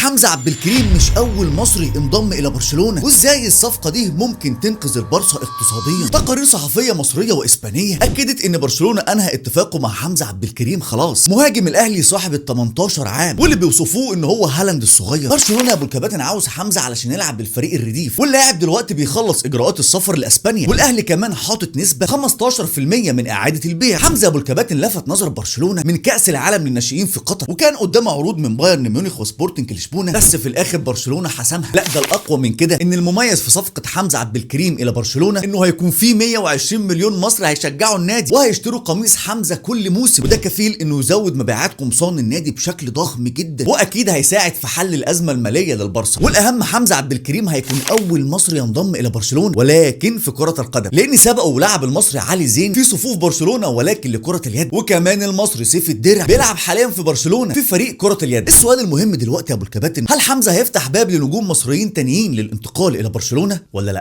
حمزة عبد الكريم مش اول مصري انضم الى برشلونة، وازاي الصفقة دي ممكن تنقذ البارسا اقتصاديا. تقارير صحفية مصرية واسبانيه اكدت ان برشلونة انهى اتفاقه مع حمزة عبد الكريم خلاص، مهاجم الاهلي صاحب ال 18 عام واللي بيوصفوه ان هو هالاند الصغير. برشلونة يا ابو الكباتن عاوز حمزة علشان يلعب بالفريق الرديف، واللاعب دلوقتي بيخلص اجراءات السفر لاسبانيا، والاهلي كمان حاطط نسبه 15% من اعاده البيع. حمزة ابو الكباتن لفت نظر برشلونة من كاس العالم للناشئين في قطر، وكان قدامه عروض من بايرن ميونخ وسبورتنج لشبونه، بس في الاخر برشلونة حسمها. لا ده الاقوى من كده، ان المميز في صفقة حمزة عبد الكريم الى برشلونة انه هيكون في 120 مليون مصري هيشجعوا النادي وهيشتروا قميص حمزة كل موسم، وده كفيل انه يزود مبيعات قمصان النادي بشكل ضخم جدا، واكيد هيساعد في حل الازمة المالية للبارسا. والاهم حمزة عبد الكريم هيكون اول مصري ينضم الى برشلونة ولكن في كره القدم، لان سبقه ولعب المصري علي زين في صفوف برشلونة ولكن لكرة اليد، وكمان المصري سيف الدرع بيلعب حاليا في برشلونة في فريق كره اليد. السؤال المهم دلوقتي يا ابو الكباتن، هل حمزة هيفتح باب لنجوم مصريين تانيين للانتقال الى برشلونة ولا لا؟